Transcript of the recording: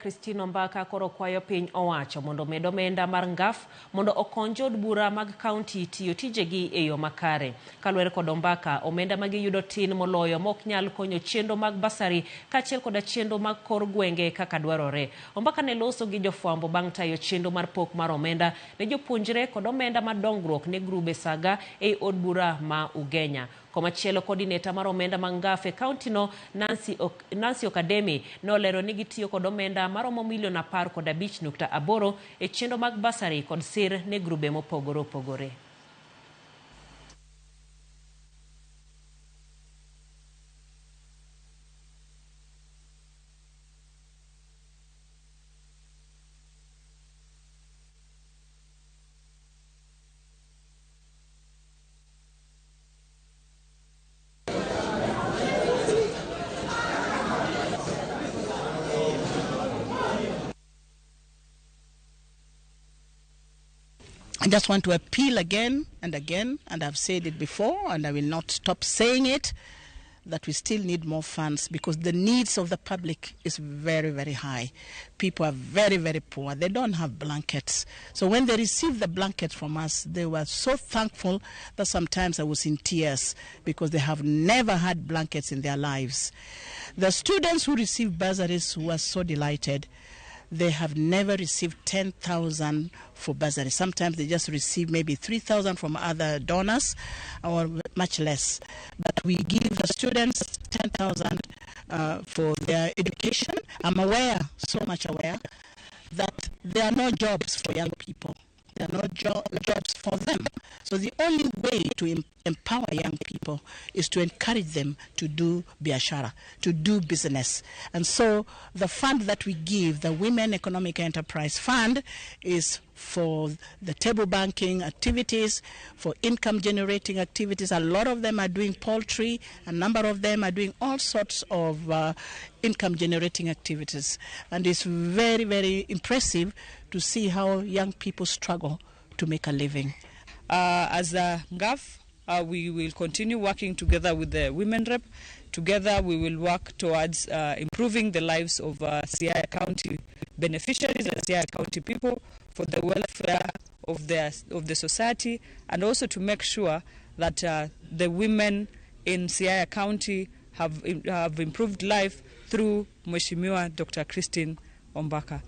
Christine Ombaka koro kwayo piny owacho mondo omed omenda mar NGAAF mondo okony jood bura mag kaunti tiyo tijegi e yo makare. Kaluwore kod Ombaka, omenda ma giyudo tin moloyo ma ok nyal konyo chenro mag bursary kaachiel koda chenro mag kor gwenge kaka dwarore. Ombaka ne loso gi jofwambo bang' tayo chenro mar pok mar omenda ne jopuonjre kod omenda mar dongruok ne grube saga ei od bura ma Ugenya. Komachielo, coordinator mar omenda mag NGAAF e kaunti no Nancy Okademi nolero ni gitiyo kod omenda maromo milion 15.8 e chenro mag bursary kod sir ne grube mopogore opogore. I just want to appeal again and again, and I've said it before, and I will not stop saying it, that we still need more funds because the needs of the public is very, very high. People are very, very poor. They don't have blankets. So when they received the blankets from us, they were so thankful that sometimes I was in tears because they have never had blankets in their lives. The students who received bursaries were so delighted. They have never received 10,000 for bursary. Sometimes they just receive maybe 3,000 from other donors or much less. But we give the students 10,000 for their education. I'm aware, so much aware, that there are no jobs for young people. There are no jobs for them. So the only way to empower young people is to encourage them to do biashara, to do business. And so the fund that we give, the Women Economic Enterprise Fund, is for the table banking activities, for income generating activities. A lot of them are doing poultry, a number of them are doing all sorts of income generating activities. And it's very, very impressive to see how young people struggle to make a living. As a NGAAF, we will continue working together with the Women Rep. Together we will work towards improving the lives of Siaya County beneficiaries and Siaya County people for the welfare of the society, and also to make sure that the women in Siaya County have improved life through Mheshimiwa Dr. Christine Ombaka.